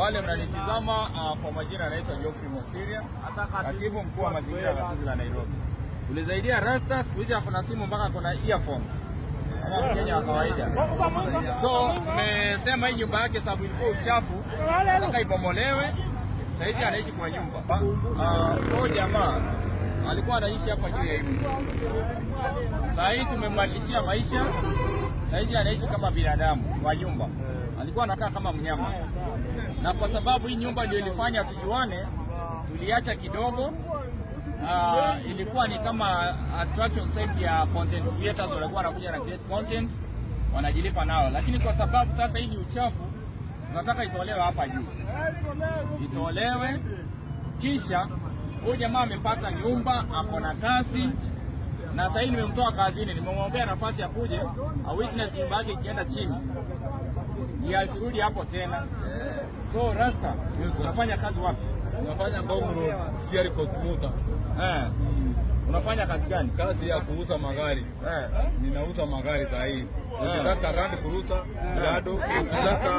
Wale mnanitizama kwa majina anaitwa Geoffrey Mosiria, katibu mkuu wa mazingira ya gatuzi la Nairobi. Tulisaidia Rasta, siku hizi hakuna simu mpaka kuna earphones kama Mkenya wa kawaida. So tumesema hii nyumba yake sababu ilikuwa uchafu, nataka ibomolewe. Sasa hivi anaishi kwa nyumba. Huyo jamaa alikuwa anaishi hapa juu ya hii. Sasa hii tumembadilishia maisha. Sasa hivi anaishi kama binadamu kwa nyumba. Alikuwa anakaa kama mnyama. Na kwa sababu hii nyumba ndio ilifanya tujuane, tuliacha kidogo. Ilikuwa ni kama attraction site ya content creators, walikuwa wanakuja na create content wanajilipa nao, lakini kwa sababu sasa hii ni uchafu, tunataka itolewe hapa juu, itolewe. Kisha huyu jamaa amepata nyumba, ako na kazi, na sasa hivi nimemtoa kazini, nimemwombea nafasi ya kuja a witness nyumba yake ikienda chini, asirudi hapo tena. So Rasta, unafanya kazi wapi? Unafanya Ngong Road, Sierra Court Motors. Unafanya kazi gani? Kazi ya kuuza magari. Ninauza magari saa hii. Ukitaka Land Cruiser, Prado, ukitaka